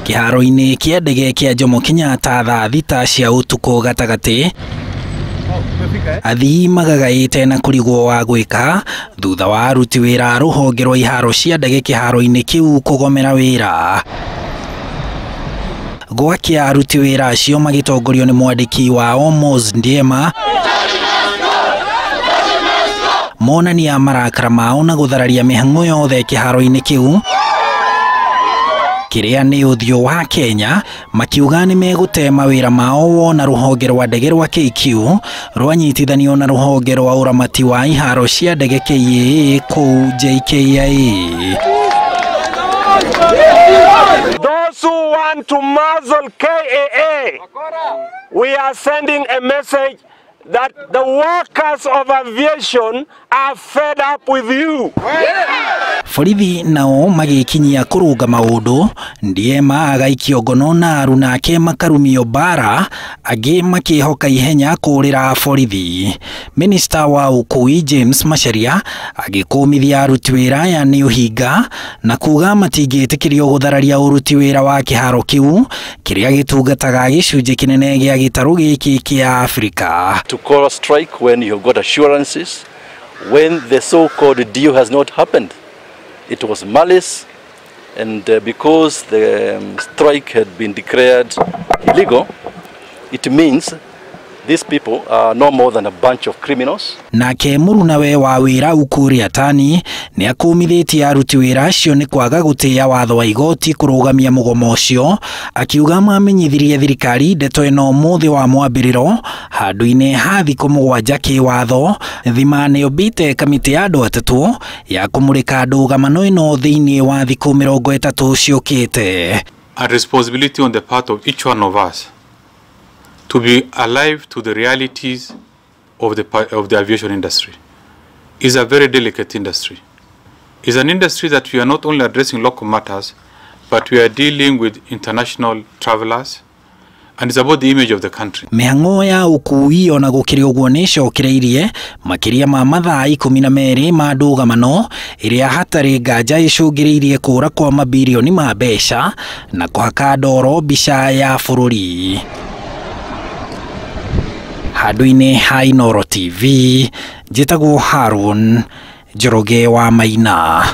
Kĩharo-inĩ kĩa ndege kĩa Jomo Kenyatta thaa 6 cia ũtukũ gatagatĩ. Athii magagaĩte na kũrigwo wa gwĩka thutha wa aruti wĩra rũhonge rwa iharo cia ndege kĩharo-inĩ kĩu kũgomera wĩra. Gwakĩa aruti wĩra acio magĩtongorio nĩ mwandĩki wao Mos Ndiema monania marakara mao na gũthararia mĩhang'o yothe kĩharo-inĩ kĩu kĩrĩa nĩ ũthiũ wa Kenya, makiuga nĩ megũte mawĩra mao wona rũhonge rwa ndege rwa KQ rwanyitithanio na rũhonge rwa ũramati wa iharo cia ndege KAA kũu JKIA. Those who want to muzzle KAA, we are sending a message that the workers of aviation are fed up with you. Borithi nao magĩkinyia kũrũnga maũndũ, Ndiema agaikio ngono na arunake makarumio bara, angĩ makĩhoka ihenya kũũrĩra borithi. Minista wa ũkui James Macharia agĩkũmithia aruti wĩra aya nĩ ũhinga na kuga matingĩtĩkĩrio gũthararia ũruti wĩra wa kĩharo kĩu kĩrĩa gĩtungataga gĩcunjĩ kĩnene gĩa gĩtarũ gĩkĩ kĩa Afrika. To call a strike when you've got assurances, when the so-called deal has not happened. It was malice, and because the strike had been declared illegal, it means these people are no more than a bunch of criminals. Nake mũrunawe wa wĩra Ukur Yatani nĩ akũmithĩtie aruti wĩra acio nĩ kwaga gũtĩĩa watho wa igoti kũrũgamia mũgomo ũcio, akiuga mamenyithirie thirikari ndeto ĩno mũthĩ wa mwambĩrĩro handũ-inĩ ha thikũ 7 kĩwatho. Thima nĩ ũmbĩte kamĩtĩ ya andũ 3 ya kũmũrĩka ndũgamano ĩno thĩinĩ wa thikũ 30 ciũkĩte. A responsibility on the part of each one of us to be alive to the realities of the aviation industry. It's a very delicate industry. It's an industry that we are not only addressing local matters, but we are dealing with international travelers, and it's about the image of the country. Mĩhang'o ya ũkui ona gũkĩrĩ ũguo nĩ ĩcokereirie makĩria ma mathaa 12 ma ndũgamano ĩrĩa hatarĩ nganja ĩcũngĩrĩirie kũũra kwa mabirioni ma mbeca na kũhaka ndoro mbica ya bũrũri. Handũ-inĩ ha Inooro TV, njĩtagwo Harun Njoroge wa Maina.